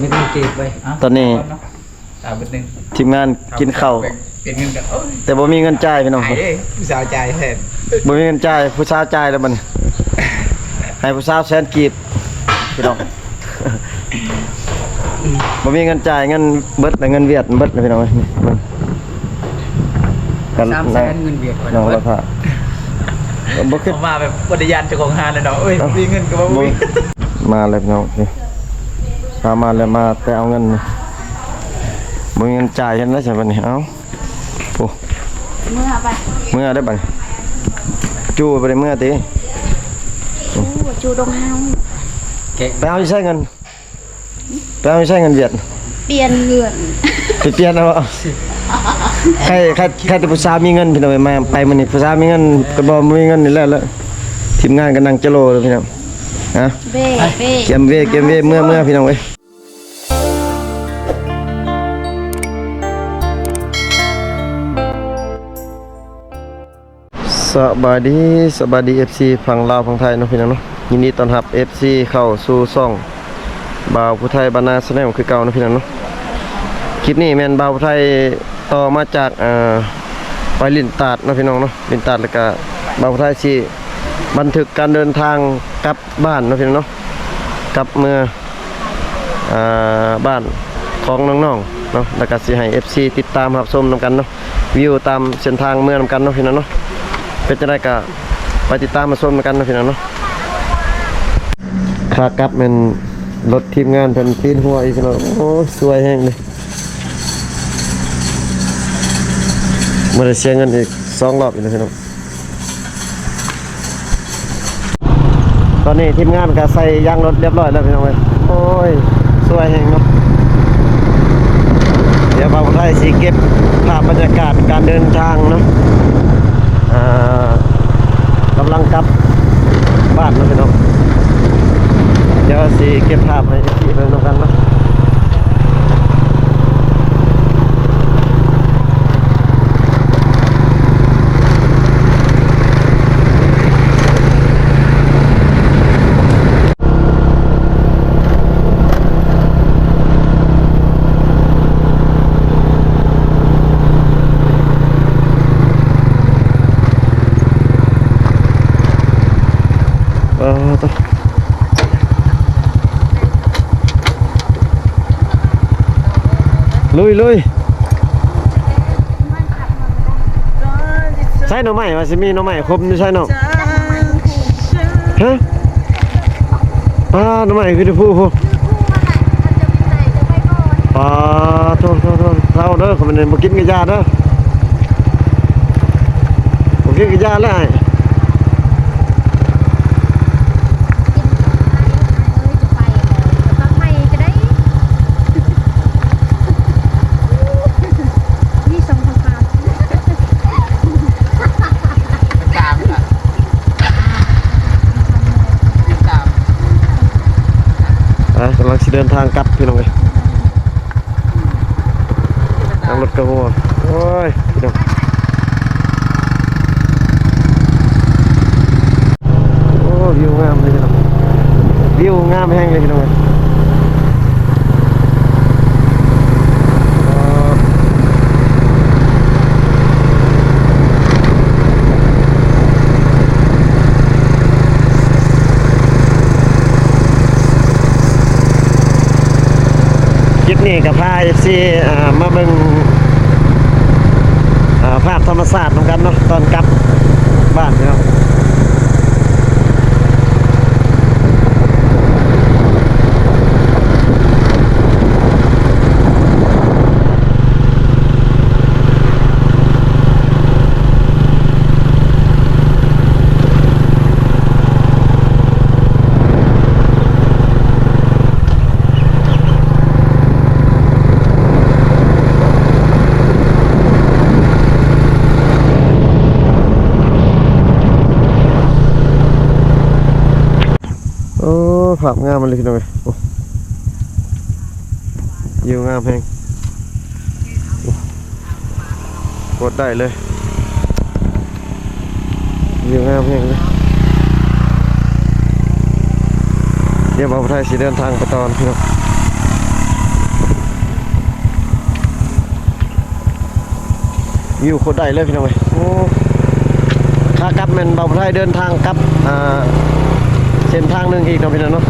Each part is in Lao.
ເງິນກີບໄວ້ ເອົ້າ ຕອນນີ້ ເອົາເນາະ ເອົາເບິດໜຶ່ງ ທີມງານກິນເຂົ້າ ເອົາ ເປັນເງິນກັນ ໂອ້ຍ ແຕ່ບໍ່ມີເງິນຈ່າຍພີ່ນ້ອງ ອາຍເດ້ ຜູ້ສາວຈ່າຍແທນ ບໍ່ມີເງິນຈ່າຍ ຜູ້ສາວຈ່າຍແລ້ວບັດນີ້ ໃຫ້ຜູ້ສາວແສນກີບພີ່ນ້ອງ ບໍ່ມີເງິນຈ່າຍ ເງິນເບິດແລ້ວ ເງິນຫວຽດເບິດແລ້ວພີ່ນ້ອງເອີຍ ນີ້ ກັນ ສາມແສນ ເງິນຫວຽດຂ້ອຍ ນ້ອງລະພາ ບໍ່ຄິດ ເອົາມາແບບບໍ່ໄດ້ຢ້ານເຈົ້າຂອງຮ້ານເລີຍເນາະ ເອີຍ ເອົ້າ ມີເງິນກໍບໍ່ມີ ມາແລ້ວພີ່ນ້ອງ ນີ້ ພາມາແລ້ວ ມາແຕ່ເອົາເງິນ ບໍ່ມີເງິນຈ່າຍ ເຮັດແນວໃດຊັ້ນບັດນີ້ ເອົ້າ ໂອ້ ເມືອໄປ ເມືອໄດ້ບັດນີ້ ຈູ່ບໍ່ໄດ້ເມືອຕິ ຈູ່ດົງເຮົາ ໄປເອົາຢູ່ໃສເງິນ? ໄປເອົາໃຊ້ເງິນຫວຽດ ປ່ຽນເຮືອນ ໄປປ່ຽນເອົາ ໃຄ ໃຄ ໃຄແຕ່ຜູ້ສາວມີເງິນພີ່ນ້ອງເອີຍ ມາໄປມື້ນີ້ຜູ້ສາວມີເງິນ ກໍບໍ່ມີເງິນນີ້ແຫຼະ ແລ້ວທີມງານກໍນັ່ງຈະໂລເລີຍພີ່ນ້ອງ ຮະ ເບ້ ເບ້ ກຽມເວ ກຽມເວ ເມືອ ເມືອພີ່ນ້ອງເອີຍ ສະບາຍດີ ສະບາຍດີ ເອັຟຊີ ຝັ່ງລາວຝັ່ງໄທເນາະພີ່ນ້ອງເນາະ ຍິນດີຕ້ອນຮັບ ເອັຟຊີ ເຂົ້າສູ່ຊ່ອງບ່າວຜູ້ໄທບ້ານນາ Channel ຄືເກົ່າເນາະພີ່ນ້ອງເນາະ ຄລິບນີ້ແມ່ນບ່າວຜູ້ໄທຕໍ່ມາຈາກ ເອີ່ ໄປຫຼິ້ນຕາດເນາະພີ່ນ້ອງເນາະ ຫຼິ້ນຕາດ ແລ້ວກະບ່າວຜູ້ໄທຊິບັນທຶກການເດີນທາງກັບບ້ານເນາະພີ່ນ້ອງເນາະ ກັບເມືອ ອ່າ ບ້ານຂອງນ້ອງໆເນາະ ແລ້ວກະຊິໃຫ້ ເອັຟຊີ ຕິດຕາມຮັບຊົມນຳກັນເນາະ ວິວຕາມເສັ້ນທາງເມືອນຳກັນເນາະພີ່ນ້ອງເນາະ ເປັນຈັ່ງໃດກະໄປຕິດຕາມຮັບຊົມນຳກັນເນາະພີ່ນ້ອງເນາະ ຂາກັບແມ່ນລົດທີມງານເພິ່ນຕີນຫົວອີກພີ່ນ້ອງ ໂອ້ຍ ສວຍແຮງເດ້ ບໍ່ໄດ້ເສຍເງິນອີກສອງລອບອີກແລ້ວພີ່ນ້ອງ. ຕອນນີ້ທີມງານກໍໃສ່ຢາງລົດຮຽບຮ້ອຍແລ້ວພີ່ນ້ອງເອີຍ ໂອ້ຍ ສວຍແຮງເນາະ ດຽວບ່າວຜູ້ໄທຊິເກັບພາບບັນຍາກາດການເດີນທາງເນາະ ອ່າ ກຳລັງກັບບ້ານເນາະພີ່ນ້ອງ ດຽວຊິເກັບພາບໃຫ້ເອັຟຊີເບິ່ງນຳກັນເນາະ. ເອີ ໂຕ ລຸຍ ລຸຍ ໃສ່ໜໍ່ໄມ້ ວ່າຊິມີໜໍ່ໄມ້ຄົມຢູ່ໃສເນາະ? ຮະ? ປ້າ ໜໍ່ໄມ້ຄືຢູ່ພູ້ພຸ້ນ. ປ້າ ໂທດ ໂທດ ໂທດ ເຊົາເດີ ຄັນແມ່ນບໍ່ກິນກໍຢ່າເດີ ບໍ່ກິນກໍຢ່າແຫຼະອ້າຍ. ອ່າ ກຳລັງຊິເດີນທາງກັບພີ່ນ້ອງເອີຍ ທາງລົດກະຫົວ ໂອ້ຍ ພີ່ນ້ອງ ໂອ້ ວິວງາມເລີຍພີ່ນ້ອງ ວິວງາມແຮງເລີຍພີ່ນ້ອງເອີຍ. ຄລິບນີ້ກໍພາເອັຟຊີ ອ່າ ມາເບິ່ງ ອ່າ ພາບທຳມະຊາດນຳກັນເນາະ ຕອນກັບບ້ານເນາະ. ໂອ້ ພາບງາມມາເລີຍພີ່ນ້ອງເອີຍ ໂອ້ ວິວງາມແຮງ ໂອ້ ໂຄດໄດ້ເລີຍ ວິວງາມແຮງເລີຍ. ດຽວບ່າວຜູ້ໄທຊິເດີນທາງໄປຕໍ່ພີ່ນ້ອງ ວິວໂຄດໄດ້ເລີຍພີ່ນ້ອງເອີຍ. ໂອ້ ຂາກັບແມ່ນບ່າວຜູ້ໄທເດີນທາງກັບ ອ່າ ເສັ້ນທາງໜຶ່ງອີກເນາະພີ່ນ້ອງເນາະ.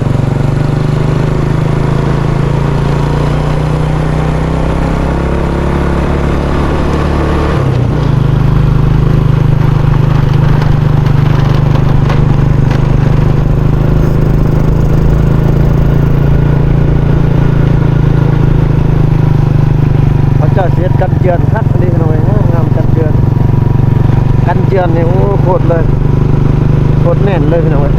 ເຂົາເຈົ້າຊິເຮັດກັນເຈື່ອນຄັກອີ່ຫຼີພີ່ນ້ອງເອີຍ, ງາມໆ ກັນເຈື່ອນ ກັນເຈື່ອນນີ້ ໂອ້ ໂຄດເລີຍ ໂຄດແໜ້ນເລີຍພີ່ນ້ອງເອີຍ.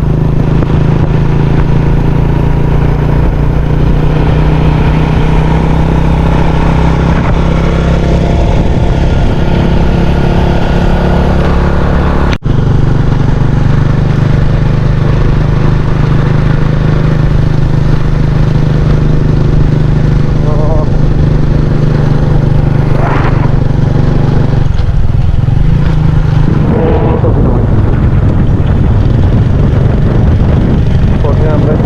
ໂຄດງາມເລີຍ.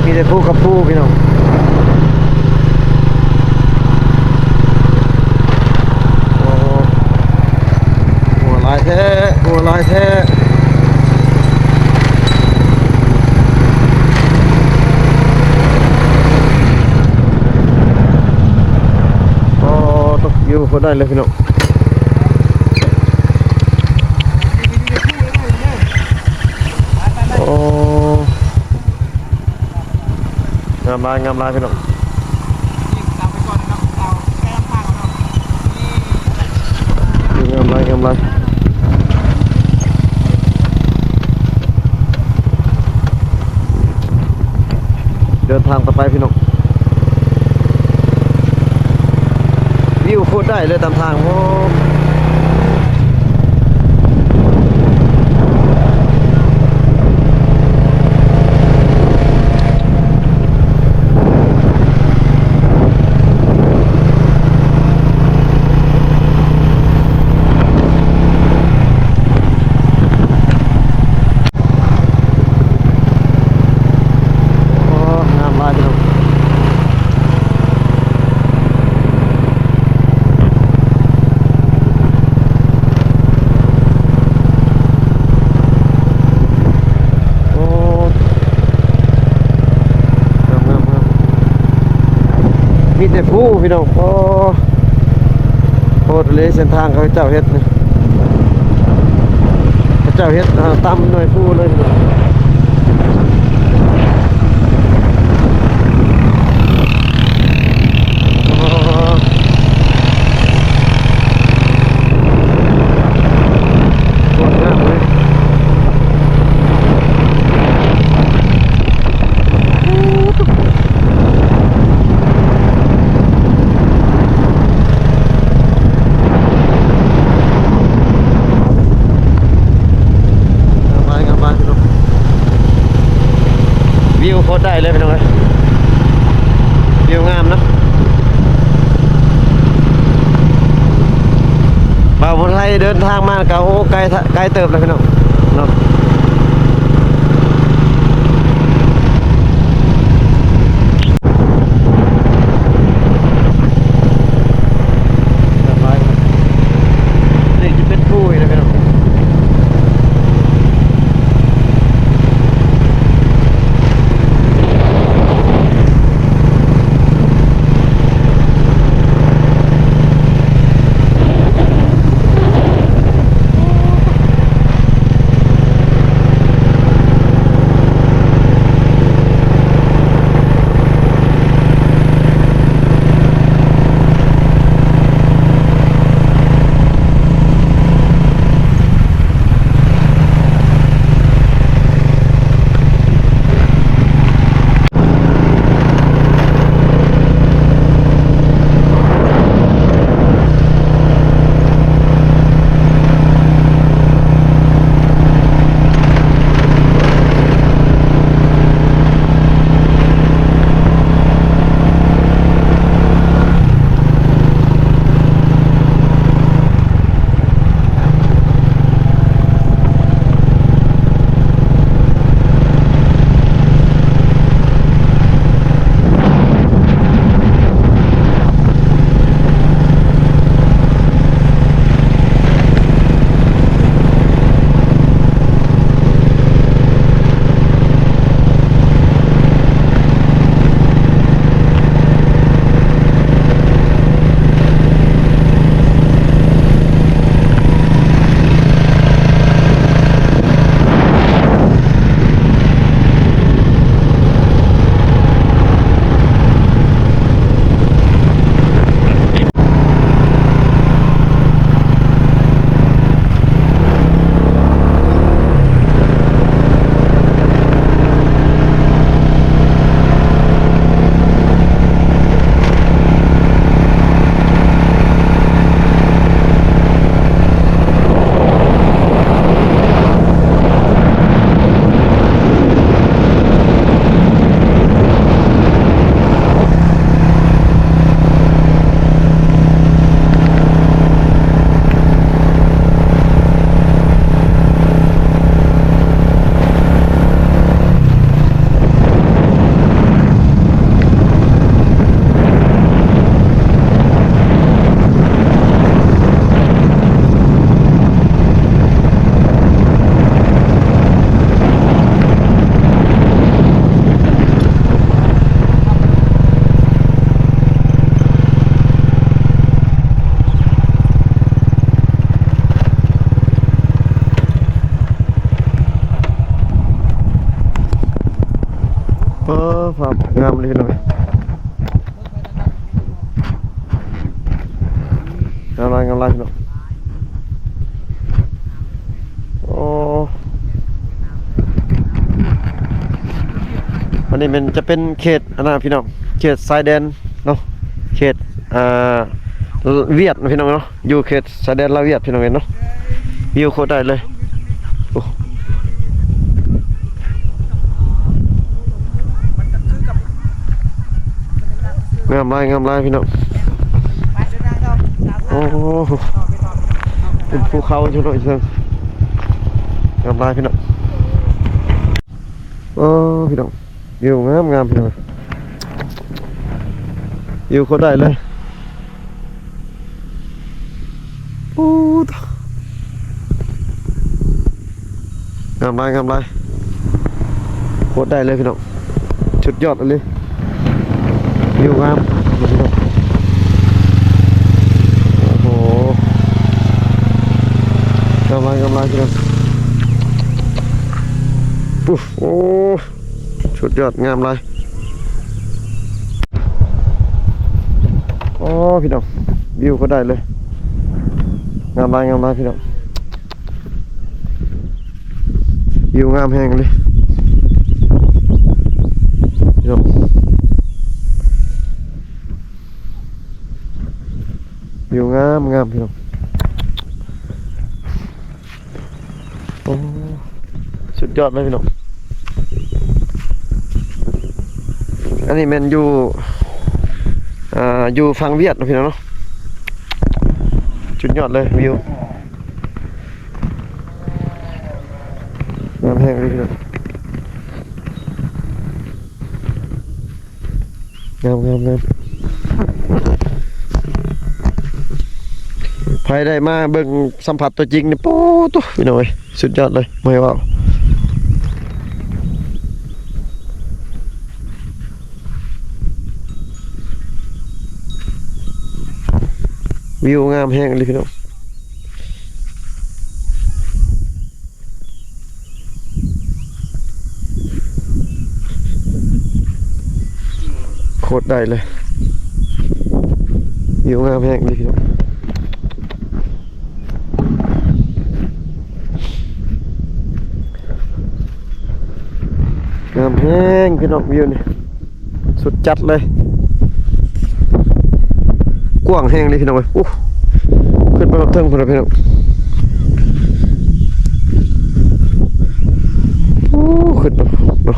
ມີແຕ່ພູກັບພູພີ່ນ້ອງ. ໂອ້ ຫົວຫຼາຍແທ້ ຫົວຫຼາຍແທ້. ອໍ ຕົກຢູ່ບໍ່ໄດ້ເລີຍພີ່ນ້ອງ. ໂອ້ ງາມຫຼາຍ ງາມຫຼາຍພີ່ນ້ອງ. ງາມຫຼາຍ ງາມຫຼາຍ. ເດີນທາງຕໍ່ໄປພີ່ນ້ອງ. ວິວໂຄດໄດ້ເລີຍຕາມທາງ. ໂອ້ ໂອ້ ງາມຫຼາຍພີ່ນ້ອງ. ໂອ້ ງາມໆໆ ມີແຕ່ພູພີ່ນ້ອງ. ໂອ້ ໂຄດເລີຍ ເສັ້ນທາງເຂົາເຈົ້າເຮັດນີ້ ເຂົາເຈົ້າເຮັດ ອ່າ ຕາມໜ່ວຍພູເລີຍ. ໂຄດງາມເລີຍ. ງາມຫຼາຍ ງາມຫຼາຍພີ່ນ້ອງ. ວິວໂຄດໄດ້ເລີຍພີ່ນ້ອງເອີຍ. ວິວງາມເນາະ. ບ່າວຜູ້ໄທເດີນທາງມາກໍ ໂອ້ ໄກ ໄກເຕີບແລ້ວພີ່ນ້ອງເນາະ. ນີ້ຈະເປັນພູອີກແລ້ວພີ່ນ້ອງ. ໂ ງາມຫຼາຍ ງາມຫຼາຍພີ່ນ້ອງ. ໂອ້ ອັນນີ້ແມ່ນຈະເປັນເຂດ ອັນນັ້ນພີ່ນ້ອງ ເຂດຊາຍແດນເນາະ ເຂດ ອ່າ ຫວຽດເນາະພີ່ນ້ອງເນາະ ຢູ່ເຂດຊາຍແດນລາວຫວຽດພີ່ນ້ອງເອີຍເນາະ. ວິວໂຄດໄດ້ເລີຍ. ໂອ້ ງາມຫຼາຍ ງາມຫຼາຍພີ່ນ້ອງ. ໂອ້ ເປັນພູເຂົາຢູ່ເນາະ ງາມຫຼາຍພີ່ນ້ອງ. ໂອ້ ພີ່ນ້ອງ ວິວງາມໆ ພີ່ນ້ອງ ວິວໂຄດໄດ້ເລີຍ. ໂອ້ ງາມຫຼາຍ ງາມຫຼາຍ ໂຄດໄດ້ເລີຍພີ່ນ້ອງ ສຸດຍອດອີ່ຫຼີ ວິວງາມ. ໂອ້ໂຫ ງາມຫຼາຍ ງາມຫຼາຍພີ່ນ້ອງ. ໂອ້ ສຸດຍອດ ງາມຫຼາຍ. ໂອ້ ພີ່ນ້ອງ ວິວກໍໄດ້ເລີຍ ງາມຫຼາຍ ງາມຫຼາຍພີ່ນ້ອງ. ວິວງາມແຮງເລີຍພີ່ນ້ອງ ວິວງາມໆ ພີ່ນ້ອງ. ໂອ້ ສຸດຍອດເລີຍພີ່ນ້ອງ. ອັນນີ້ແມ່ນຢູ່ ອ່າ ຢູ່ຝັ່ງຫວຽດເນາະພີ່ນ້ອງເນາະ. ສຸດຍອດເລີຍ ວິວງາມແຮງເລີຍພີ່ນ້ອງ. ງາມ ງາມ ງາມ. ໃຜໄດ້ມາເບິ່ງສຳຜັດຕົວຈິງນີ້ ໂອ້ໂຕ ພີ່ນ້ອງເອີຍ ສຸດຍອດເລີຍ ບໍ່ໃຫ້ເວົ້າ. ວິວງາມແຮງອີ່ຫຼີພີ່ນ້ອງ. ໂຄດໄດ້ເລີຍ ວິວງາມແຮງເລີຍພີ່ນ້ອງ. ງາມແຮງພີ່ນ້ອງ ວິວນີ້ ສຸດຈັດເລີຍ ກວ້າງແຮງເລີຍພີ່ນ້ອງເອີຍ. ໂອ້ ຂຶ້ນໄປຮອດເທິງພຸ້ນລະພີ່ນ້ອງ. ໂອ້ ຂຶ້ນໄປເນາະ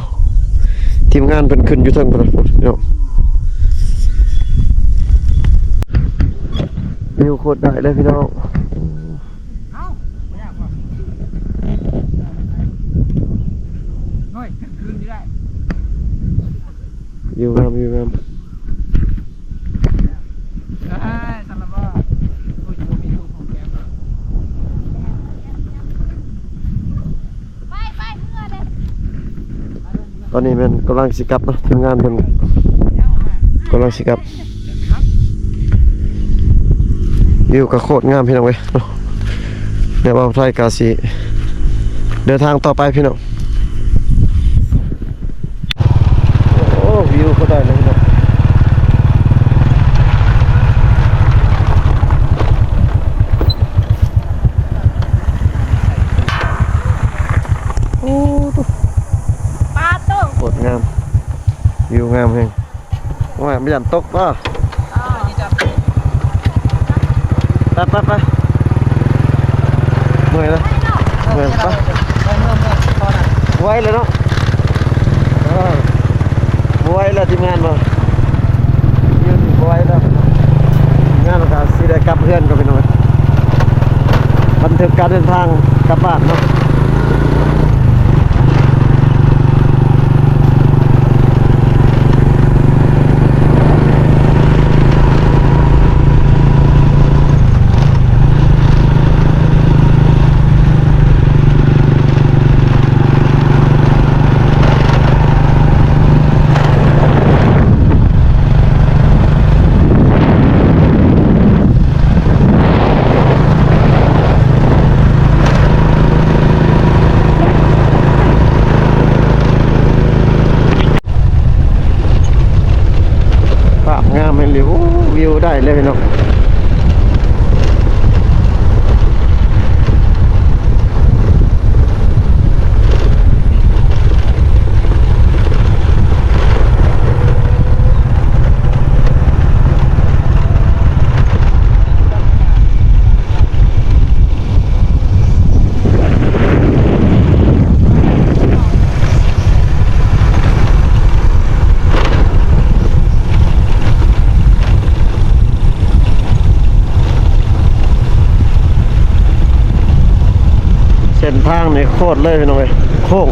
ທີມງານເພິ່ນຂຶ້ນຢູ່ເທິງພຸ້ນລະພີ່ນ້ອງ. ວິວໂຄດໄດ້ເລີຍພີ່ນ້ອງ. ເອົ້າ ບໍ່ຢາກບໍ່ ໂອ້ຍ ຄືນຢູ່ໄດ້ ວິວງາມ ວິວງາມ. ເອີຍ ສຳລັບວ່າ ໂອ້ຍ ບໍ່ມີຮູບຂອງແກມ ໄປ ໄປ ເມືອເດ້. ຕອນນີ້ແມ່ນກຳລັງຊິກັບເນາະ ທີມງານເພິ່ນກຳລັງຊິກັບ. ວິວກໍໂຄດງາມພີ່ນ້ອງເອີຍເນາະ. ແລ້ວບ່າວໄທກໍຊິເດີນທາງຕໍ່ໄປພີ່ນ້ອງ. ໂອ້ ວິວກໍໄດ້ເລີຍພີ່ນ້ອງ. ໂອ້ ປາໂຕ ໂຄດງາມ ວິວງາມແຮງ. ໂອ້ຍ ບໍ່ຢ້ານຕົກບໍ່? ອໍ ໄປ ໄປ ໄປ ເມື່ອຍແລ້ວ ເມື່ອຍ ໄປ ໄວແລ້ວເນາະ. ເອີ ບໍ່ໄຫວແລ້ວທີມງານວ່າ ຢູ່ນີ້ບໍ່ໄຫວແລ້ວ ທີມງານກໍຊິໄດ້ກັບເຮືອນກ່ອນພີ່ນ້ອງ. ບັນທຶກການເດີນທາງກັບບ້ານເນາະ. ພາບງາມແຮງເລີຍ ໂອ້ ວິວໄດ້ເລີຍເນາະ. ໂຄດເລີຍພີ່ນ້ອງເອີຍ ໂຄ້ງ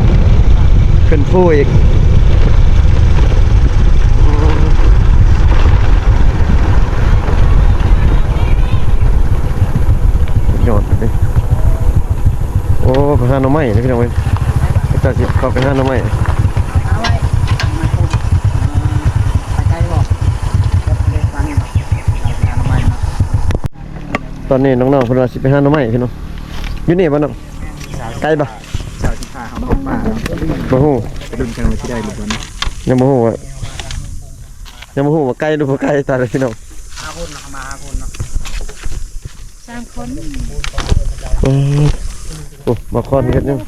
ຂຶ້ນພູອີກ ຍອດເດ້. ໂອ້ ໄປຫາໜໍ່ໄມ້ເດ້ພີ່ນ້ອງເອີຍ ເຂົາເຈົ້າຊິເຂົ້າໄປຫາໜໍ່ໄມ້. ຕອນນີ້ນ້ອງໆເພິ່ນວ່າຊິໄປຫາໜໍ່ໄມ້ພີ່ນ້ອງ ຢູ່ນີ້ບໍ່ນ້ອງ? ໄກບໍ່? ເຈົ້າຊິພາເຮົາເຂົ້າປ່າເນາະ ບໍ່ຮູ້ ໄປລຸ້ນກັນວ່າຊິໄດ້ຫຼືບໍ່ເນາະ ຍັງບໍ່ຮູ້ວ່າ ຍັງບໍ່ຮູ້ວ່າໄກຫຼືບໍ່ໄກ ຕາຍແລ້ວພີ່ນ້ອງ. ຫ້າຄົນເນາະ ເຮົາມາຫ້າຄົນເນາະ ສາມຄົນ. ເອີ ໂອ້ ມາຄອນເຮັດຫຍັງ?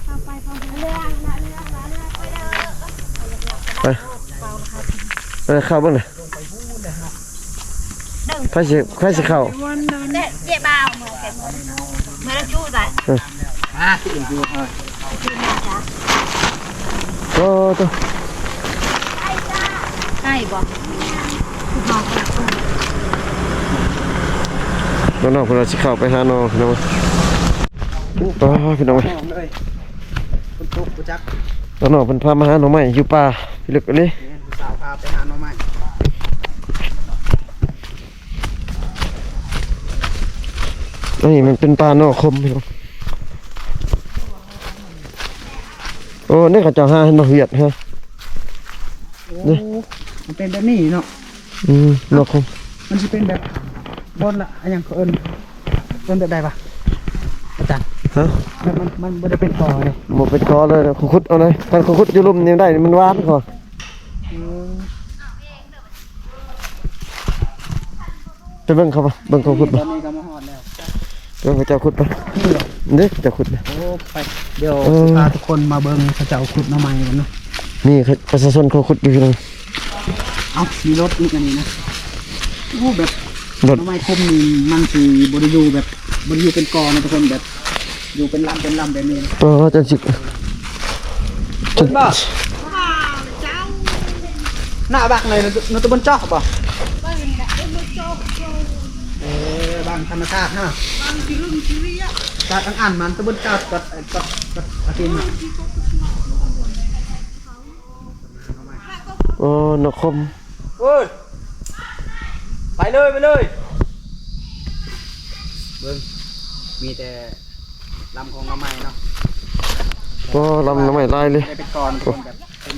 ໄປ ໄປເຂົ້າເບິ່ງນະ. ໃຜຊິ ໃຜຊິເຂົ້າ? ເອີ ໂອ້ໂຕ ໃກ້ບໍ່? ນ້ອງໆເພິ່ນວ່າຊິເຂົ້າໄປຫາໜໍ່ພີ່ນ້ອງ. ໂອ້ ພີ່ນ້ອງເອີຍ ຝົນຕົກບໍ່ຈັກ ນ້ອງໆເພິ່ນພາມາຫາໜໍ່ໄມ້ຢູ່ປ່າ ພິລຶກອີ່ຫຼີ. ແມ່ນ ຜູ້ສາວພາໄປຫາໜໍ່ໄມ້. ອັນນີ້ມັນເປັນປ່າໜໍ່ຂົມພີ່ນ້ອງ. ໂອ້ ນີ້ເຂົາເຈົ້າຫາເຫັນໝາກຫວຽດຮະ. ໂອ້ ນີ້ ມັນເປັນແບບນີ້ເນາະ. ອືມ ໜໍ່ຂົມ ມັນຊິເປັນແບບ ບ່ອນລະ ອັນຫຍັງເຂົາເອີ້ນ ເອີ້ນແບບໃດວະ ອາຈານ? ຮະ? ແບບມັນ ມັນບໍ່ໄດ້ເປັນຕໍເລີຍ ບໍ່ເປັນຕໍເລີຍ ຂຸດເອົາເລີຍ. ຄັນຂຸດຢູ່ລຸ່ມນີ້ໄດ້ ມັນຫວານກວ່າ. ເອີ ໄປເບິ່ງເຂົາບໍ່ ເບິ່ງເຂົາຂຸດບໍ່? ຕອນນີ້ກໍມາຮອດແລ້ວ ເບິ່ງເຂົາເຈົ້າຂຸດບໍ່? ນີ້ບໍ່? ເດ້ ເຂົາເຈົ້າຂຸດ. ໂອ້ ໄປ ດຽວ ເອີ ຊິພາທຸກຄົນມາເບິ່ງເຂົາເຈົ້າຂຸດໜໍ່ໄມ້ກັນເນາະ. ນີ້ປະຊາຊົນເຂົາຂຸດຢູ່ພີ່ນ້ອງ. ເອົ້າ ມີລົດອີກອັນນີ້ນະ. ໂອ້ ແບບ ໜໍ່ໄມ້ຂົມນີ້ມັນຊິບໍ່ໄດ້ຢູ່ແບບ ບໍ່ໄດ້ຢູ່ເປັນກໍນະທຸກຄົນ ແບບ ຢູ່ເປັນລຳເປັນລຳແບບນີ້. ເອີ ຈັ່ງຊິ ເຫັນບໍ່? ໜ້າບັກໃນ ນະຕະບົນຈອກບໍ່? ເອີ ບັກທຳມະຊາດເນາະ ຈາກອັນອັນມັນຕະບົນຈອກກັບ ກັບ ກັບອາທິນ. ໂອ້ ໜໍ່ຂົມ ເອີ ໄປເລີຍ ໄປເລີຍ. ເບິ່ງ ມີແຕ່ລຳຂອງໜໍ່ໄມ້ເນາະ. ໂອ້ ລຳໜໍ່ໄມ້ຫຼາຍເລີຍ ໄດ້ເປັນກອນ ເປັນແບບ ເປັນ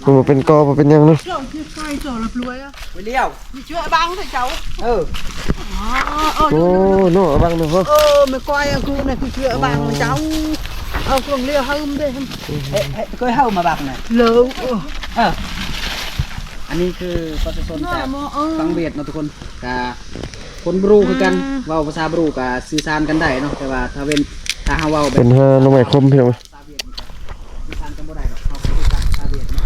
ມັນບໍ່ເປັນກໍບໍ່ເປັນຫຍັງເນາະ. ໄປລ້ຽວ ເອີ ໂອ້ ໂນ ອະບັງເນາະ. ເອີ ແມ່ກ້ອຍ ອັນຄືນະ ຄືເຊື່ອອະບັງເຈົ້າ ເອົາເຄື່ອງເລວເຮີມເດ້. ເອີ ເອີ ເຄີຍເຮີມມາບັກນະ ເລີວ. ເອີ ອັນນີ້ຄືປະຊາຊົນຈາກຝັ່ງຫວຽດເນາະທຸກຄົນ ກະຄົນບຣູຄືກັນ ເວົ້າພາສາບຣູກະສື່ສານກັນໄດ້ເນາະ ແຕ່ວ່າຖ້າເປັນ ຖ້າເຮົາເວົ້າແບບ ເປັນຫາໜໍ່ໄມ້ຂົມພີ່ນ້ອງ. ພາສາຫວຽດນີ້ກະສື່ສານກັນບໍ່ໄດ້ດອກ ເຮົາກໍບໍ່ຮູ້ຈັກພາສາຫວຽດເນາະ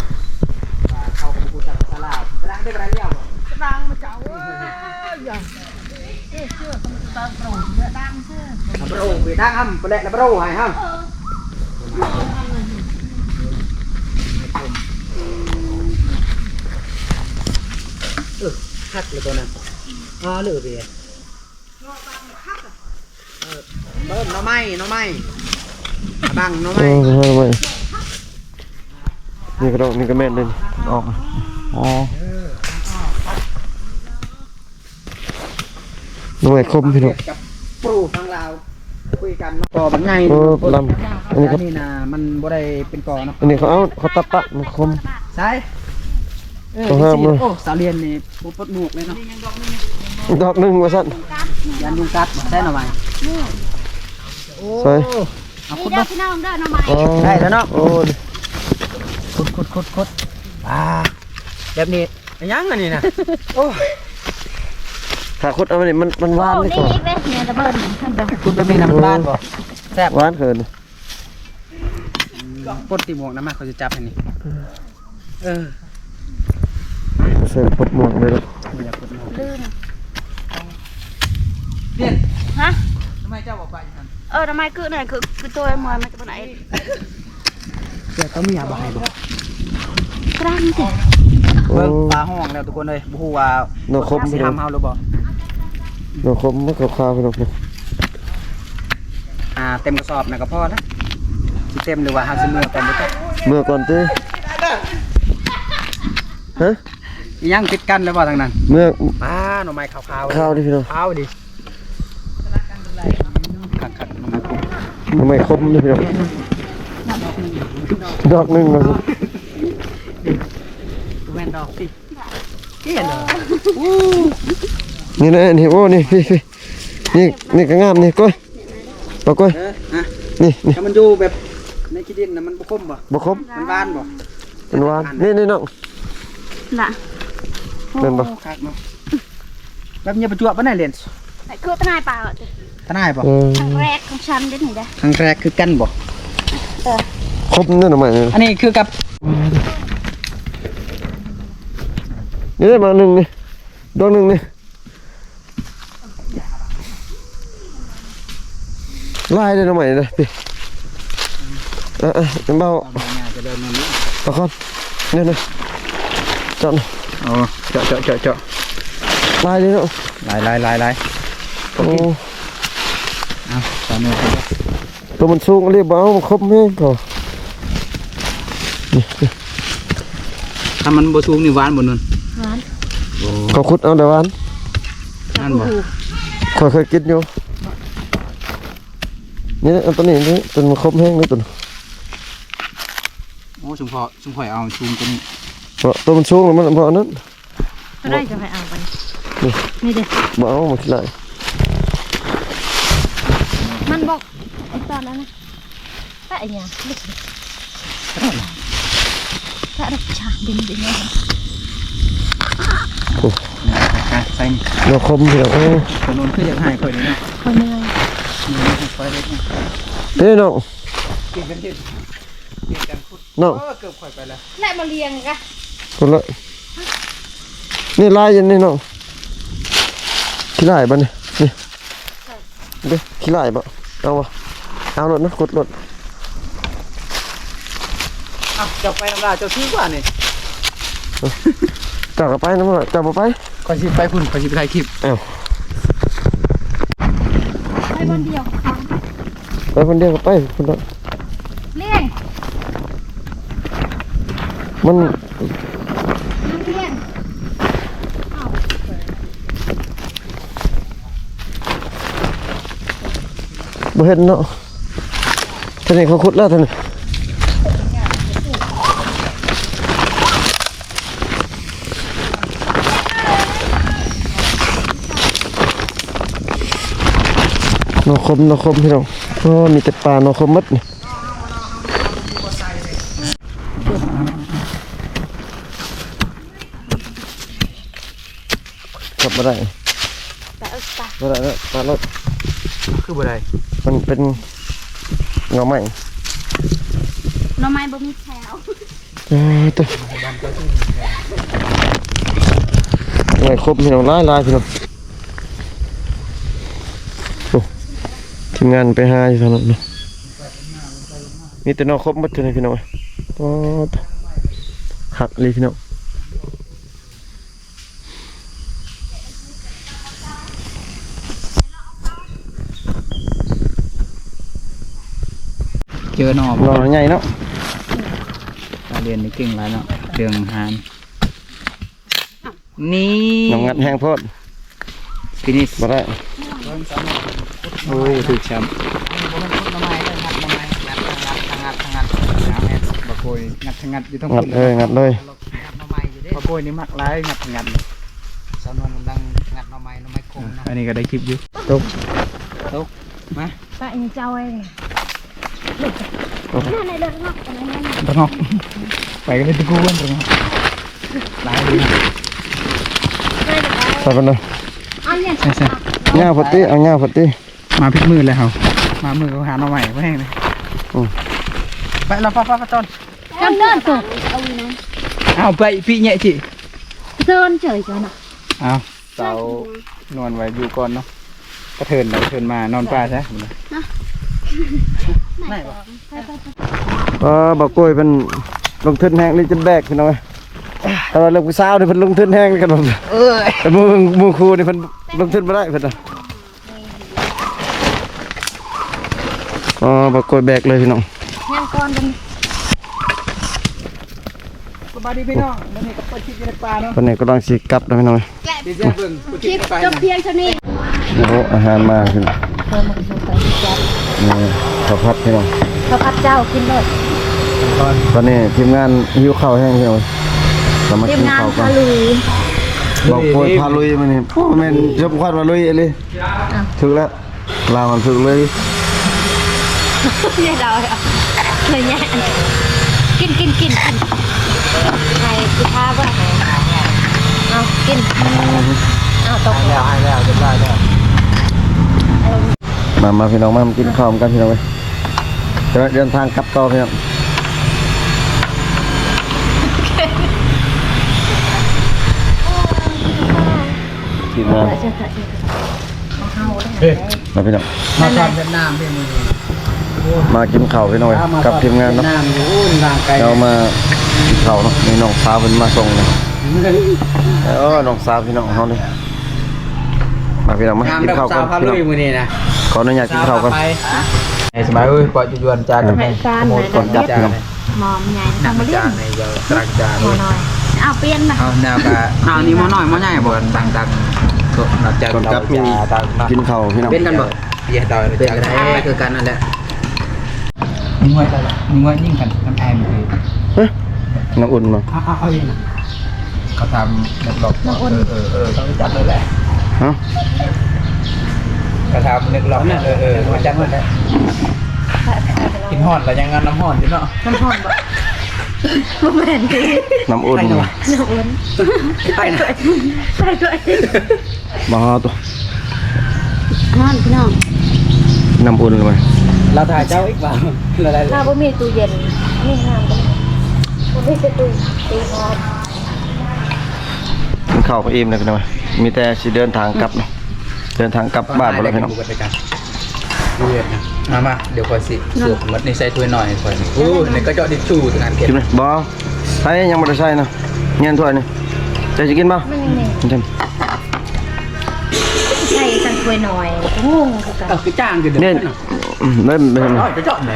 ວ່າເຮົາກໍບໍ່ຮູ້ຈັກພາສາລາວ. ກະດັງໄດ້ບໍ່ໄດ້ແລ້ວບໍ່? ກະດັງມາເຈົ້າເອີຍ ເອີ ເຊື່ອ ກະດັງ ເປັນດັງອຳ ບໍ່ແລະລະບໍ່ຮູ້ໃຫ້ເຮົາ. ເອີ ຄັກເລີຍໂຕນັ້ນ ອາ ເລີຍເດ. ເອີ ເອີ ໜໍ່ໄມ້ ໜໍ່ໄມ້ ອະບັງ ໜໍ່ໄມ້. ເອີ ໜໍ່ໄມ້ ນີ້ກະດອກ ນີ້ກະແມ່ນເດ້ ອອກ. ອໍ ໜໍ່ໄມ້ຂົມພີ່ນ້ອງ ກັບປູທາງລາວ ຄຸຍກັນເນາະ ກໍບັກໃຫຍ່. ເອີ ລຳ ອັນນີ້ ອັນນີ້ນະ ມັນບໍ່ໄດ້ເປັນກໍເນາະ ອັນນີ້ເຂົາເອົາ ເຂົາຕັດປະ ມັນຂົມ. ໃສ? ເອີ ເຂົາຫ້າມເນາະ. ໂອ້ ສາວລຽນນີ້ ບໍ່ປົດໝວກເລີຍເນາະ ດອກໜຶ່ງວ່າຊັ້ນ. ຢ້ານຍຸງກັດບໍ່? ໃສ່ໜໍ່ໄມ້ ໂອ້ ໃສ່ ເອົາ ຂຸດເບິ່ງ ພີ່ນ້ອງເດີ ໜໍ່ໄມ້. ອໍ ໄດ້ແລ້ວເນາະ. ໂອ້ ຂຸດ ຂຸດ ຂຸດ ຂຸດ ອ່າ ແບບນີ້ ອີຫຍັງອັນນີ້ນະ? ໂອ້ຍ ຖ້າຂຸດເອົານີ້ ມັນ ມັນຫວານເດ້. ໂອ້ ນີ້ອີກເດ້ ແມ່ນລະເບີດ ຂຸດແບບນີ້ນະ ມັນຫວານບໍ່? ແຊບ ຫວານເກີນ. ປົດຕີໝວກນຳມາ ຂ້ອຍຊິຈັບໃຫ້ນີ້. ເອີ ໃສ່ປົດໝວກເລີຍເນາະ. ບໍ່ຢາກປົດໝວກ ລືມ. ລຽນ ຮະ? ໜໍ່ໄມ້ເຈົ້າບໍ່ປະຢູ່ຫັ້ນ? ເອີ ໜໍ່ໄມ້ຄືນັ້ນ ຄື ຄືໂຕມາ ມັນຈະບໍ່ໄດ້. ເສື້ອຕົວເມຍບໍ່ໃຫ້ບໍ່? ກະດານຕິ ເບິ່ງ ໂອ້ ປາຮ້ອງແລ້ວທຸກຄົນເອີຍ. ບໍ່ຮູ້ວ່າໜໍ່ຂົມຊິຫ້າມເຮົາຫຼືບໍ່? ໜໍ່ຂົມມັນຂາວໆ ພີ່ນ້ອງ. ອ່າ ເຕັມກະສອບນະກະພໍລະ. ຊິເຕັມ ຫຼືວ່າເຮົາຊິເມືອກ່ອນບໍ່ຈັກ ເມືອກ່ອນຕິ ຮະ ອີຫຍັງຕິດກັນແລ້ວບໍ່ທາງນັ້ນ ເມືອ ປາ ໜໍ່ໄມ້ຂາວໆ ຂາວດິພີ່ນ້ອງ ຂາວດິ ຄັກໆ ໜໍ່ໄມ້ຂົມ ໜໍ່ໄມ້ຂົມນີ້ພີ່ນ້ອງ ດອກໜຶ່ງວ່າຊັ້ນ ແມ່ນດອກຕິ ນີ້ແຫຼະ ນີ້ແຫຼະ ນີ້ ໂອ້ ນີ້ ພີ່ ພີ່ ນີ້ ນີ້ກໍງາມ ນີ້ ກ້ອຍ ປາກ້ອຍ ເອີ ຮະ ນີ້ ນີ້ ຖ້າມັນຢູ່ແບບໃນຂີ້ດິນນະ ມັນບໍ່ຂົມບໍ່? ບໍ່ຂົມ ມັນຫວານບໍ່? ມັນຫວານ ນີ້ ນີ້ນ້ອງ ລະ ແມ່ນບໍ່? ໂອ້ ຄັກເນາະ ແບບນີ້ປະຈວບປານໃດເລນ ຄືທະນາຍປາ ທະນາຍບໍ່? ເອີ ຄັ້ງແລກຂອງສັນເດ້ນີ້ເດ້ ຄັ້ງແລກຄືກັນບໍ່? ເອີ ຄົບເດີໜໍ່ໄມ້ ອັນນີ້ຄືກັບ ນີ້ໄດ້ມາໜຶ່ງນີ້ ດອກໜຶ່ງນີ້ ຫຼາຍເດ້ໜໍ່ໄມ້ເດ້ ເອີໆ ເບົາ ເອົາມາຫຍ້າຈະເດີນມານີ້ ປາຄອນ ນີ້ໆ ເຈາະ ໂອ້ ເຈາະໆໆໆ ຫຼາຍເດ້ເນາະ ຫຼາຍໆໆ ໂອ້ ໂອເຄ ເອົາ ຕາມແນວ ໂຕມັນສູງອີ່ຫຼີ ບໍ່ເອົາ ມັນຄົມແຮງ ກໍ ຖ້າມັນບໍ່ສູງນີ້ຫວານບໍ່ ນຸ່ນ? ຫວານ ໂອ້ ເຂົາຂຸດເອົາແຕ່ຫວານ ຫວານບໍ່? ຂ້ອຍເຄີຍກິນຢູ່ ນີ້ ເອົາໂຕນີ້ ໂຕນີ້ມັນຄົມແຮງເລີຍໂຕນີ້ ໂອ້ ຊຸມພໍ່ ຊຸມຂ້ອຍເອົາສູງກວ່ານີ້ ເພາະໂຕມັນສູງ ມັນບໍ່ອັນນັ້ນ ໂຕໃດຈັ່ງໃຫ້ເອົາໄປ ນີ້ ນີ້ເດ້ ບໍ່ເອົາ ມັນຂີ້ຫຼ້າຍ ມັນບໍ່ ໄອ້ຕອນນັ້ນນະ ປະອີຫຍັງ ປະ ປະ ປະ ໂອ້ ໃສ່ ໜໍ່ຄົມພີ່ນ້ອງ ໂອ້ ໂຕນັ້ນຄືຢາກໃຫ້ຂ້ອຍນີ້ເນາະ ຂ້ອຍເມື່ອຍ ເມື່ອຍ ຂ້ອຍເດ້ ເດ້ນ້ອງ ເກັ່ງກັນເຮັດ ເກັ່ງກັນ ເນາະ ເອີ ເກີບຂ້ອຍໄປແລ້ວ ແລະມາລ້ຽງກະ ພຸ້ນລະ ນີ້ຫຼາຍຢູ່ນີ້ເນາະ ຂີ້ຫຼ້າຍບໍ່ນີ້ ນີ້ ເດ້ ຂີ້ຫຼ້າຍບໍ່ ເອົາບໍ່ ເອົາໂລດນະ ກົດໂລດ ເອົ້າ ເຈົ້າໄປນຳລາວ ເຈົ້າຖືກວ່ານີ້ ເຈົ້າກໍໄປນຳລາວ ເຈົ້າບໍ່ໄປ ຂ້ອຍຊິໄປພຸ້ນ ຂ້ອຍຊິໄປຖ່າຍຄລິບ ເອົ້າ ໄປຄົນດຽວ ໄປຄົນດຽວກໍໄປພຸ້ນເນາະ ລ້ຽງ ມັນ ບໍ່ເຫັນເນາະ ທາງນີ້ເຂົາຂຸດແລ້ວທາງນີ້ ໜໍ່ຄົມ ໜໍ່ຄົມ ພີ່ນ້ອງ ໂອ້ ມີແຕ່ປ່າໜໍ່ຄົມໝົດນີ້. ຈັບບໍ່ໄດ້ ປະເອີ ປະ ບໍ່ໄດ້ແລ້ວ ປະໂລດ ຄືບໍ່ໄດ້ ມັນເປັນໜໍ່ໄມ້ ໜໍ່ໄມ້ບໍ່ມີແຖວ ເອີ ໂຕ ໜໍ່ໄມ້ຄົມ ພີ່ນ້ອງ ຫຼາຍໆ ພີ່ນ້ອງ ໂອ້ ທີມງານໄປຫາຢູ່ທາງນັ້ນເນາະ. ມີແຕ່ໜໍ່ຄົມໝົດເທື່ອນີ້ພີ່ນ້ອງເອີຍ ໂອ້ ຄັກອີ່ຫຼີພີ່ນ້ອງ ເຈີໜໍ່ ໜໍ່ໃຫຍ່ເນາະ ຕາລຽນນີ້ເກັ່ງຫຼາຍເນາະ ເລື່ອງອາຫານ. ນີ້ ນ້ອງງັດແຮງໂພດ finish ບໍ່ໄດ້ ໂອ້ ຖືກຊ້ຳ ອັນນີ້ບໍ່ແມ່ນຂຸດໜໍ່ໄມ້ເດີ ງັດໜໍ່ໄມ້ ງັດ ງັດ ງັດ ງັດ ງັດ ແມ່ນ ບັກໂກຍ ງັດ ງັດຢູ່ທາງພຸ້ນ ງັດເລີຍ ງັດເລີຍ ງັດໜໍ່ໄມ້ຢູ່ເດ້ ບັກໂກຍນີ້ມັກຫຼາຍ ງັດ ງັດ ສາວນວນກຳລັງງັດໜໍ່ໄມ້ ໜໍ່ໄມ້ຂົມເນາະ ອັນນີ້ກໍໄດ້ຄລິບຢູ່ ຕົກ ຕົກ ມາ ປະອີ່ເຈົ້າເອີຍ ໂອ້ ມາໃນເລື່ອງນອກ ເລື່ອງນອກ ໄປກັນເລີຍ ຕະກູນເລື່ອງນອກ ຫຼາຍເລີຍ ໄປກັນເລີຍ ເອົາຫຍ້າ ໃສ່ ໃສ່ ຫຍ້າພຸ້ນຕິ ເອົາຫຍ້າພຸ້ນຕິ ມາຜິດມື້ແລ້ວເຮົາ ມາມື້ເຂົາຫາໜໍ່ໄມ້ບໍ່ແຮງເລີຍ ອື ໄປລະ ໄປ ໄປ ໄປ ຕອນ ຕອນ ຕອນ ເອົາໄປປີແຍະຈິ ເດີນເຈີຍເຈົ້ານະ ເອົາ ສາວນວນໄວ້ຢູ່ກ່ອນເນາະ ກະເທີນໄປກະເທີນມາ ນອນປ່າຊະ ໄດ້ບໍ່ ເອີ ບໍ່ໂກຍເພິ່ນລົງທຶນແຮງອີ່ຫຼີຈົນແບກ ພີ່ນ້ອງເອີຍ ແຕ່ວ່າເລື່ອງຜູ້ສາວນີ້ເພິ່ນລົງທຶນແຮງກັນ ເອີຍ ແຕ່ໝູ່ ໝູ່ຄູ່ນີ້ເພິ່ນລົງທຶນບໍ່ໄດ້ເພິ່ນນະ ອໍ ບໍ່ໂກຍແບກເລີຍ ພີ່ນ້ອງ ຍັງ ກ່ອນກັນ. ສະບາຍດີພີ່ນ້ອງ ມື້ນີ້ກໍໄປຄລິບຢູ່ໃນປ່າເນາະ ຕອນນີ້ກຳລັງຊິກັບແລ້ວພີ່ນ້ອງ. ຄລິບຈົບພຽງເທົ່ານີ້. ໂອ້ ອາຫານມາພີ່ນ້ອງ. ເອີ ມາກິນເຂົ້າກັນ. ນີ້ ເຂົ້າຜັດພີ່ນ້ອງ ເຂົ້າຜັດເຈົ້າ ກິນໂລດ. ຕອນນີ້ທີມງານຫິວເຂົ້າແຮງພີ່ນ້ອງ ເຮົາມາກິນເຂົ້າກັນ. ບ່າວໂປ້ຍພາລຸຍມື້ນີ້. ໂອ້ ແມ່ນສົມຄວນວ່າລຸຍອີ່ຫຼີ. ຖືກແລ້ວ ລາວມັນຖືກເລີຍ. ຢ່າເດົາເດີ ເລີຍແຍະ ກິນ ກິນ ກິນ ກິນ. ໃຫ້ກິນທາເບິ່ງ ເອົາກິນ. ເອົາຕົກ ໃຫ້ແລ້ວ ໃຫ້ແລ້ວ ຮຽບຮ້ອຍແລ້ວ. ມາ ມາພີ່ນ້ອງ ມາກິນເຂົ້ານຳກັນພີ່ນ້ອງເອີຍ. ຈະເດີນທາງກັບຕໍ່ພີ່ນ້ອງ. ທີມງານ ເອີ ມາພີ່ນ້ອງ ມາຕອນເວັດນາມເດ້ມື້ນີ້. ມາກິນເຂົ້າພີ່ນ້ອງເອີຍ ກັບທີມງານເນາະ. ເຮົາມາກິນເຂົ້າເນາະ ມີນ້ອງສາວເພິ່ນມາສົ່ງເນາະ. ເອີ ນ້ອງສາວພີ່ນ້ອງເຮົານີ້. ມາພີ່ນ້ອງ ມາກິນເຂົ້າກ່ອນພີ່ນ້ອງ. ມື້ນີ້ນະ ຂໍອະນຸຍາດກິນເຂົ້າກ່ອນ. ສະບາຍເອີຍ ປະຈຸຍວນຈານ ຂະໂມດກ່ອນຈັດພີ່ນ້ອງ. ໝໍໃຫຍ່ ນ້ຳມາເລັ້ນ ຕະຫຼັງຈານ ໝໍນ້ອຍ. ເອົາປ່ຽນນະ ເອົາແນວກະ ເອົານີ້ໝໍນ້ອຍ ໝໍໃຫຍ່ບໍ່? ຕ່າງໆ ກ່ອນກັບມີກິນເຂົ້າພີ່ນ້ອງ. ເປັນກັນບໍ່? ເປັນກັນໄດ້ ຄືກັນນັ້ນແຫຼະ. ມີຫວຍ ມີຫວຍຍິງກັນ ນ້ຳແອມ. ຮະ ນ້ຳອຸ່ນບໍ່? ເອົາ ເອົາ ເອົາອີກນະ. ເຂົາຖາມນັກຮ້ອງ ນ້ຳອຸ່ນ ເອີ ເອີ ເອີ ເຂົາຮູ້ຈັກເລີຍແຫຼະ. ຮະ ເຂົາຖາມນັກຮ້ອງ ເອີ ເອີ ເອີ ຮູ້ຈັກເລີຍແຫຼະ. ກິນຮ້ອນແລ້ວຍັງເອົານ້ຳຮ້ອນຢູ່ເນາະ. ນ້ຳຮ້ອນບໍ່? ບໍ່ແມ່ນຕິ ນ້ຳອຸ່ນ ນ້ຳອຸ່ນ. ໄປນະ ໄປດ້ວຍ ບໍ່ຕົວະ ຮ້ອນພີ່ນ້ອງ. ນ້ຳອຸ່ນລະມັນ ລາວຖ່າຍເຈົ້າອີກວ່າ ລາວໄດ້ ລາວບໍ່ມີຕູ້ເຢັນ ມີນ້ຳກໍມີ ບໍ່ມີແຕ່ຕູ້ ຕູ້ຮ້ອນ. ກິນເຂົ້າກໍອີ່ມແລ້ວພີ່ນ້ອງ ມີແຕ່ຊິເດີນທາງກັບເນາະ ເດີນທາງກັບບ້ານພຸ້ນແຫຼະພີ່ນ້ອງ. ມາ ມາ ດຽວຂ້ອຍຊິສວມໝົດນີ້ໃສ່ຖ້ວຍນ້ອຍຂ້ອຍ. ໂອ້ ນີ້ກະເຈາະທິດຊູ່ ງານເກັບ ກິນເລີຍ. ບໍ່ ໃສ່ ຍັງບໍ່ໄດ້ໃສ່ນະ ແມ່ນຖ້ວຍນີ້ ເຈົ້າຊິກິນບໍ່? ມັນຍັງມີ ໃສ່ໃສ່ຖ້ວຍນ້ອຍ ກໍງົງຄືກັນ. ເອົ້າ ຄືຈາງຄືເດີມ. ນີ້ ອືມ ໄດ້ ໄດ້ ໄດ້ ໄດ້ ໄດ້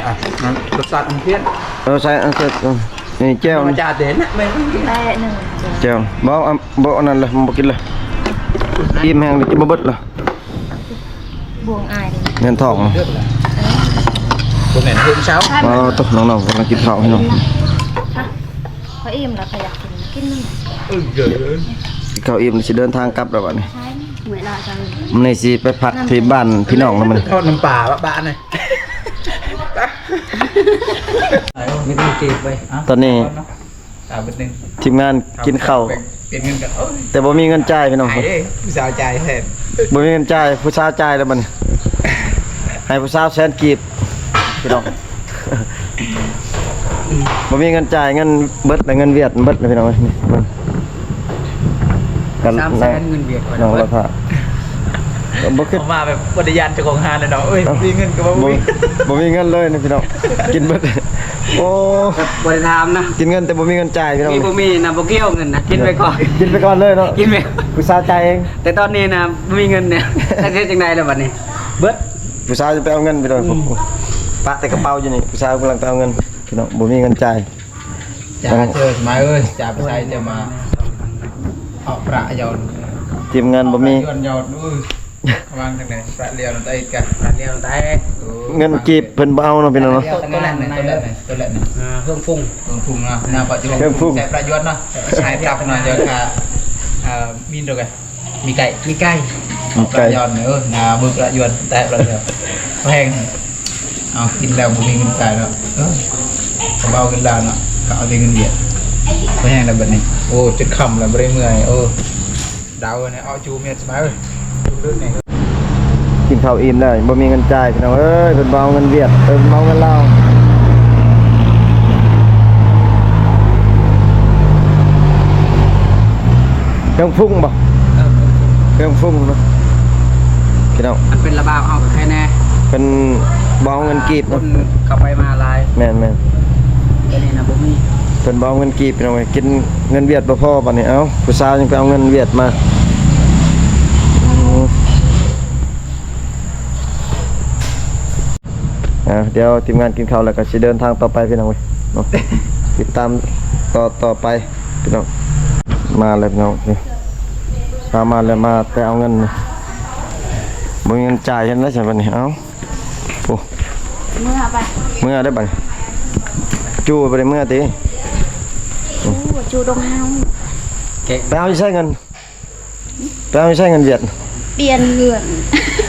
ລົດຊາດມັນພຽນ. ເອີ ໃສ່ ເອີ ໃສ່ ເອີ ນີ້ແຈ່ວ ມາຈາເດນນະ ແມ່ນ ແຕ່ໜຶ່ງ ແຈ່ວ ບໍ່ ເອົາ ບໍ່ ອັນນັ້ນເລີຍ ບໍ່ກິນເລີຍ ອີ່ມແຮງເລີຍ ກິນບໍ່ເບິດເລີຍ. ບວງອາຍເດ້ ແມ່ນທ້ອງ ເອີ ບໍ່ແມ່ນເຮືອນເຊົາ. ອໍ ຕົກ ນ້ອງໆ ກຳລັງກິນເຂົ້າພີ່ນ້ອງ. ເຂົາອີ່ມແລ້ວ ເຂົາຢາກກິນ ກິນນຳ. ເອີ ກິນເຂົ້າອີ່ມ ຊິເດີນທາງກັບແລ້ວບັດນີ້. ມື້ນີ້ຊິໄປພັກທີ່ບ້ານພີ່ນ້ອງແລ້ວມື້ນີ້. ທອດນ້ຳປາບາດນີ້ ມີແຕ່ເກັບໄວ້. ຕອນນີ້ ອ່າ ເບິດໜຶ່ງ ທີມງານກິນເຂົ້າ ເປັນເງິນກັນ ໂອ້ຍ ແຕ່ບໍ່ມີເງິນຈ່າຍພີ່ນ້ອງ. ອາຍເດ້ ຜູ້ສາວຈ່າຍແທນ ບໍ່ມີເງິນຈ່າຍ ຜູ້ສາວຈ່າຍແລ້ວບັດນີ້ ໃຫ້ຜູ້ສາວແສນກີບພີ່ນ້ອງ. ບໍ່ມີເງິນຈ່າຍ ເງິນເບິດແລ້ວ ເງິນຫວຽດເບິດແລ້ວພີ່ນ້ອງເອີຍ. ນີ້ເບິ່ງ ກັນ ສາມແສນ ເງິນຫວຽດຂ້ອຍ ນ້ອງລະພາ ບໍ່ຄິດ ເອົາມາແບບບໍ່ໄດ້ຢ້ານເຈົ້າຂອງຮ້ານເລີຍເນາະ. ເອີຍ ເອົ້າ ບໍ່ມີເງິນກໍບໍ່ມີ ບໍ່ມີເງິນເລີຍນະພີ່ນ້ອງ ກິນເບິດ. ໂອ້ ບໍ່ໄດ້ຖາມນະ ກິນເງິນແຕ່ບໍ່ມີເງິນຈ່າຍພີ່ນ້ອງ. ມີບໍ່ມີນະ ບໍ່ກ່ຽວເງິນນະ ກິນໄປກ່ອນ ກິນໄປກ່ອນເລີຍເນາະ ກິນໄປ ຜູ້ສາວຈ່າຍເອງ. ແຕ່ຕອນນີ້ນະ ບໍ່ມີເງິນນີ້ ຈັກເຮັດຈັ່ງໃດແລ້ວບັດນີ້ ເບິດ ຜູ້ສາວຈະໄປເອົາເງິນພີ່ນ້ອງ. ອືມ ປະແຕ່ກະເປົາຢູ່ນີ້ ຜູ້ສາວກຳລັງໄປເອົາເງິນພີ່ນ້ອງ ບໍ່ມີເງິນຈ່າຍ. ຈາເຊີຍມາເອີຍ ຈາໄປໃສຈະມາ ເອົາພະຍອນ ທີມງານບໍ່ມີ ພະຍອນ ເອີຍ ວາງທາງໃດ ພະລຽວນຳຕາເອັດກະ ພະລຽວນຳຕາເອັດ. ໂອ້ ເງິນກີບເພິ່ນບໍ່ເອົາເນາະພີ່ນ້ອງເນາະ. ໂຕແລກນີ້ ໂຕແລກນີ້ ໂຕແລກນີ້ ອ່າ ເຄື່ອງປຸງ ເຄື່ອງປຸງເນາະ ນາປະຈຸບັນ ເຄື່ອງປຸງ ໃຊ້ພະຍອນເນາະ ໃຊ້ກັບເນາະ ເດີກະ ເອີ ມີນໂດກະ ມີໄກ່ ມີໄກ່ ມີໄກ່ ພະຍອນ ເອີ ນາເບິ່ງພະຍອນແຕະແລ້ວ ແພງ. ເອົາ ກິນແລ້ວບໍ່ມີເງິນຈ່າຍເນາະ ເອີ ເຂົາບໍ່ເອົາເງິນລາວເນາະ ເຂົາເອົາແຕ່ເງິນຫວຽດ. ພໍແຮງແລ້ວບັດນີ້ ໂອ້ ຈົນຄ່ຳແລ້ວ ບໍ່ໄດ້ເມື່ອຍ. ໂອ້ ດາວເອີຍ ເອົາຈູເມັດສະບາຍເອີຍ ຈູເລີຍນີ້. ກິນເຂົ້າອີ່ມແລ້ວ ບໍ່ມີເງິນຈ່າຍພີ່ນ້ອງເອີຍ ເພິ່ນບໍ່ເອົາເງິນຫວຽດ ເອີ ເພິ່ນບໍ່ເອົາເງິນລາວ. ເຄື່ອງປຸງບໍ່? ເອີ ເຄື່ອງປຸງເນາະ ພີ່ນ້ອງ. ມັນເປັນລະບາວເຮົາກໍແຄ່ແນ່ ເພິ່ນບໍ່ເອົາເງິນກີບເນາະ ຄົນເຂົ້າໄປມາຫຼາຍ. ແມ່ນໆ ແຕ່ນີ້ນະບໍ່ມີ ເພິ່ນບໍ່ເອົາເງິນກີບພີ່ນ້ອງເອີຍ ກິນເງິນຫວຽດບໍ່ພໍບັດນີ້. ເອົ້າ ຜູ້ສາວຍັງໄປເອົາເງິນຫວຽດມາ. ໂອ້ ໂອ້ ອ່າ ດຽວທີມງານກິນເຂົ້າແລ້ວກໍຊິເດີນທາງຕໍ່ໄປພີ່ນ້ອງເອີຍເນາະ ຕິດຕາມຕໍ່ ຕໍ່ໄປພີ່ນ້ອງ. ມາແລ້ວພີ່ນ້ອງ ນີ້ ພາມາແລ້ວ ມາແຕ່ເອົາເງິນ ບໍ່ມີເງິນຈ່າຍ ເຮັດໄດ້ຊັ້ນບັດນີ້ ເອົ້າ ໂອ້ ເມືອໄປ ເມືອໄດ້ບັດນີ້ ຈູ່ບໍ່ໄດ້ເມືອຕິ ຈູ່ດົງເຮົາ ໄປເອົາຢູ່ໃສເງິນ? ໄປເອົາໃຊ້ເງິນຫວຽດ ປ່ຽນເຮືອນ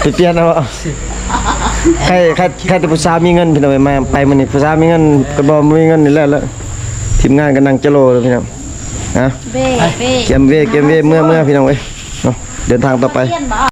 ໄປປ່ຽນເອົາບໍ່? ໃຄ ໃຄ ໃຄແຕ່ຜູ້ສາວມີເງິນພີ່ນ້ອງເອີຍ ມາໄປມື້ນີ້ຜູ້ສາວມີເງິນ ກໍບໍ່ມີເງິນນີ້ແຫຼະ ແລ້ວທີມງານກໍນັ່ງຈະໂລແລ້ວພີ່ນ້ອງ ຮະ ເບ້ ເບ້ ກຽມເວ ກຽມເວ ເມືອ ເມືອພີ່ນ້ອງເອີຍເນາະ ເດີນທາງຕໍ່ໄປ ປ່ຽນບໍ່?